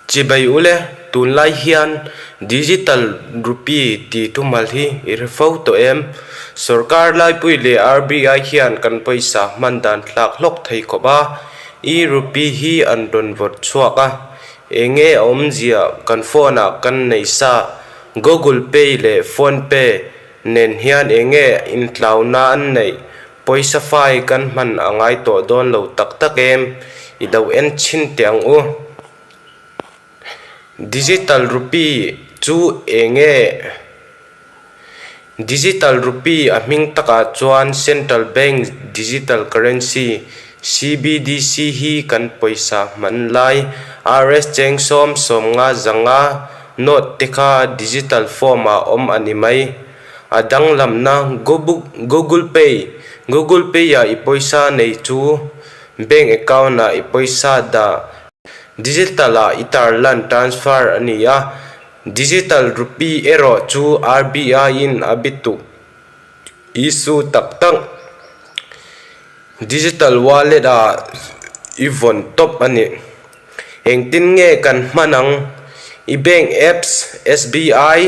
Chibai ule, tunlai hian Digital Rupee tih thumal hi i hre fo tawh em? Sorkar laipui leh RBI hian kan pawisa hman dan thlak hlawk thei khawp a, e-Rupee hi an rawn vawrh chhuak a, eng nge a awmzia kan phone ah kan nei sa, Google Pay leh Phone Pay nen hian eng nge intlauna an neih? Pawisa fai kan hman a ngai tawh dawn lo tak tak em? I lo en chhin teh ang u. Digital Rupee chu eng nge? Digital Rupee a hming takah chuan Central Bank Digital Currency, CBDC, hi kan pawisa hman lai RS cheng sawm sawmnga zanga note te kha digital form ah awm a ni mai. A danglamna Google Pay, Google Pay ah i pawisa nei chu bank account ah i pawisa dah digital ah i tarlan transfer a ni a, digital rupee erawh chu RBI in a bituk issue tak tak digital wallet ah i vawn tawp a ni. Engtin nge kan hman ang? I bank apps SBI,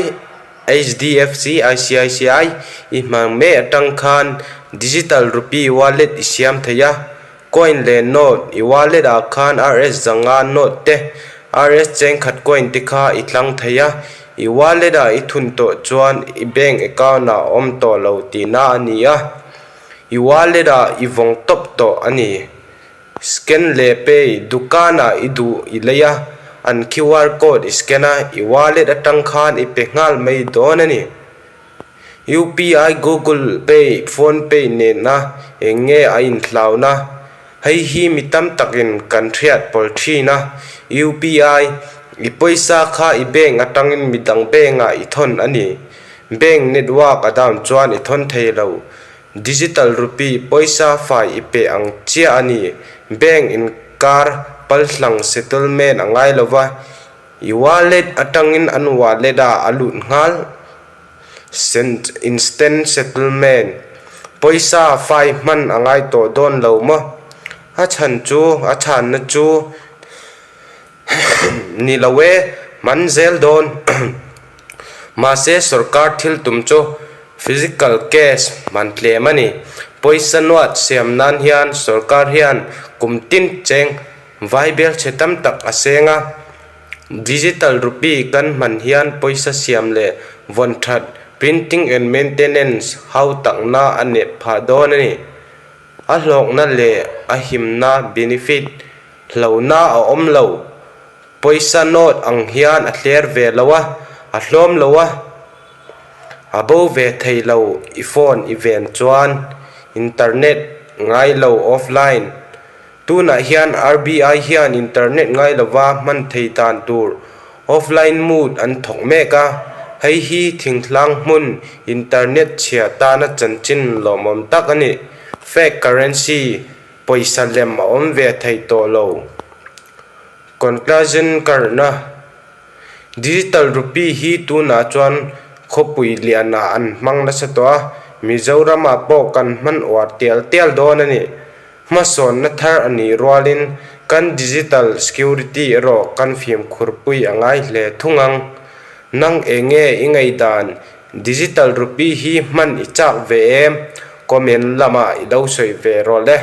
HDFC, ICICI i hmang mek atang khan digital rupee wallet i siam thei a, coin leh note i wallet ah khan RS zanga note te, RS chengkhat coin te kha i tlang thei a, i wallet ah i thun tawh chuan i bank account ah awm tawh lo tihna a ni a, i wallet ah i vawng tawp tawh a ni. Scan leh pay, Dukanah i duh i lei a, an QR code i scan a, i wallet atang khan i pe nghal mai dawn a ni. UPI, Google Pay, Phone Pay nena eng nge a inhlauna? Hei hi mi tam takin kan hriat pawl thin a, UPI, i pawisa kha i bank atangin midang bank-ah i thawn a ni. Bank network a down chuan i thawn thei lo. Digital rupee pawisa fai i pe ang chiah a ni. Bank inkar palhlang settlement a ngai lo va, i wallet atangin an wallet ah a lut nghal. Instant settlement pawisa fai hman a ngai tawh dawn lo maw? A chhan chu a chhanna chu ni lo e, hman zel dawn. Mahse sorkar thil tum chu physical cash hman tlem a ni. Pawisa nuat siam nan hian sorkar hian kum tin cheng vai bel chhe tam tak a seng a. Digital rupee kan hman hian pawisa siam leh vawn that, printing and maintenance, hau takna a nep phah dawn a ni. A hlawkna leh a himna, benefit, hlauhna a awm lo. Pawisa note ang hian a thler ve lo a, a hlawm lo a, a bo ve thei lo i phone i ven chuan internet ngai lo offline. Tunah hian RBI hian internet ngai lova hman thei dan tur offline mode an thawk mek a, hei hi thingtlang hmun internet chhia tana chanchin lawmawm tak a ni. Fake currency pawisa lem a awm ve thei tawh lo. Conclusion karna, Digital rupee hi tunah chuan khawpui lianah an hmang nasa tawh a, Mizoramah pawh kan hman uar tial tial dawn a ni. Hmasawnna thar a nih rualin kan digital security erawh kan fimkhurpui a ngai hle thung ang. Nang eng nge i ngaihdan digital rupee hi hman i chak ve em? Comment lamah i lo sawi ve rawh le.